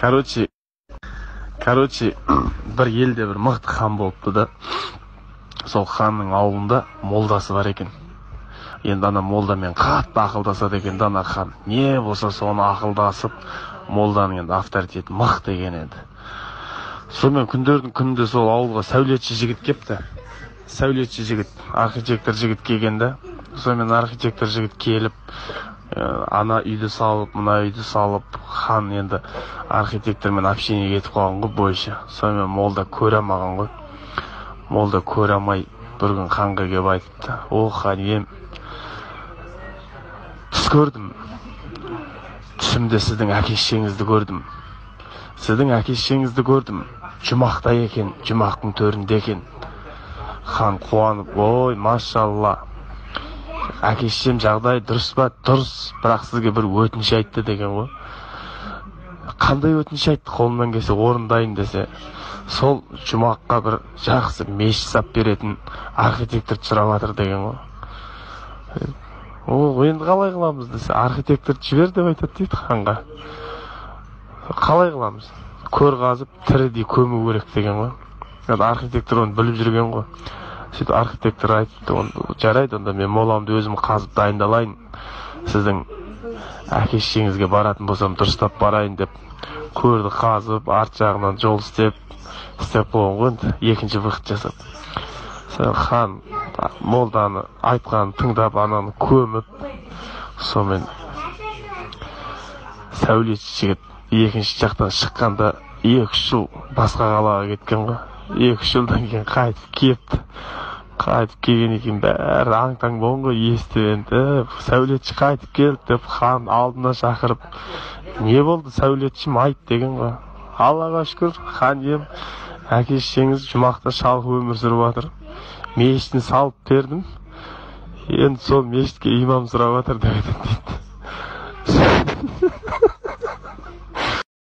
Короче, бір елде бір мықты хан болыпты да, сол ханның ауылында молдасы бар екен. Енді ана молдамен қатты ақылдасады екен да ана хан. Не болса соны ақылдасып, молданың енді авторитеті мықты екен енді. Сонымен күндердің күнінде сол ауылға сәулетші жігіт кепті. Сәулетші жігіт, архитектор жігіт келген да. Сонымен архитектор жігіт келіп, ана үйді салып, мына үйді салып, хан енді архитектормен общение кетіп қалған ғой бойша. Сонымен молда көре алмаған ғой. Молда көре алмай бір күн ханға келіп айтыпты: "О, хан ием, түс көрдім. Түсімде сіздің әке шешеңізді көрдім. Сіздің әке шешеңізді көрдім. Жұмақта екен, жұмақтың төрінде екен." Хан қуанып: "Ой, машалла, әке шешем жағдайы дұрыс па?" "Дұрыс, бірақ сізге бір өтініш айтты", — деген ғой. "Қандай өтініш айтты, қолымнан келсе орындайын", — десе, "сол жұмаққа бір жақсы мешіт сап беретін архитекторды сұрап жатыр", — деген ғой. "О, енді қалай қыламыз?" — десе, "Архитекторды жібер деп айтады", — дейді ханға. "Қалай қыламыз?" "Көр қазып, тірідей көму керек", — деген ғой. Енді архитектор оны біліп жүрген ғой. Сөйтіп архитектор айтыпты: "Жарайды, онда мен моламды өзім қазып дайындалайын, сіздің әке шешеңізге баратын болсам, дұрыстап барайын", — деп, көрді қазып, арт жағынан жол істеп істеп қойған ғой енді, екінші выход жасап. Сол хан молданы айтқанын тыңдап, ананы көміп, сонымен сәулетші жігіт екінші жақтан шыққанда 2-3 жыл басқа қалаға кеткен ғой. 2-3 жылдан кейін қайтып келіпті. Қайтып келгеннен кейін бәрі аң таң болған ғой естіп енді: "Сәулетші қайтып келді", — деп. Хан алдына шақырып: "Не болды, сәулетшім, айт", — деген ғой. "Аллаға шүкір, хан ием, әке шешеңіз жұмақта шалқып өмір сүріп жатыр. Мешітін салып бердім, енді сол мешітке имам сұрап жатыр", — деп айтады дейді.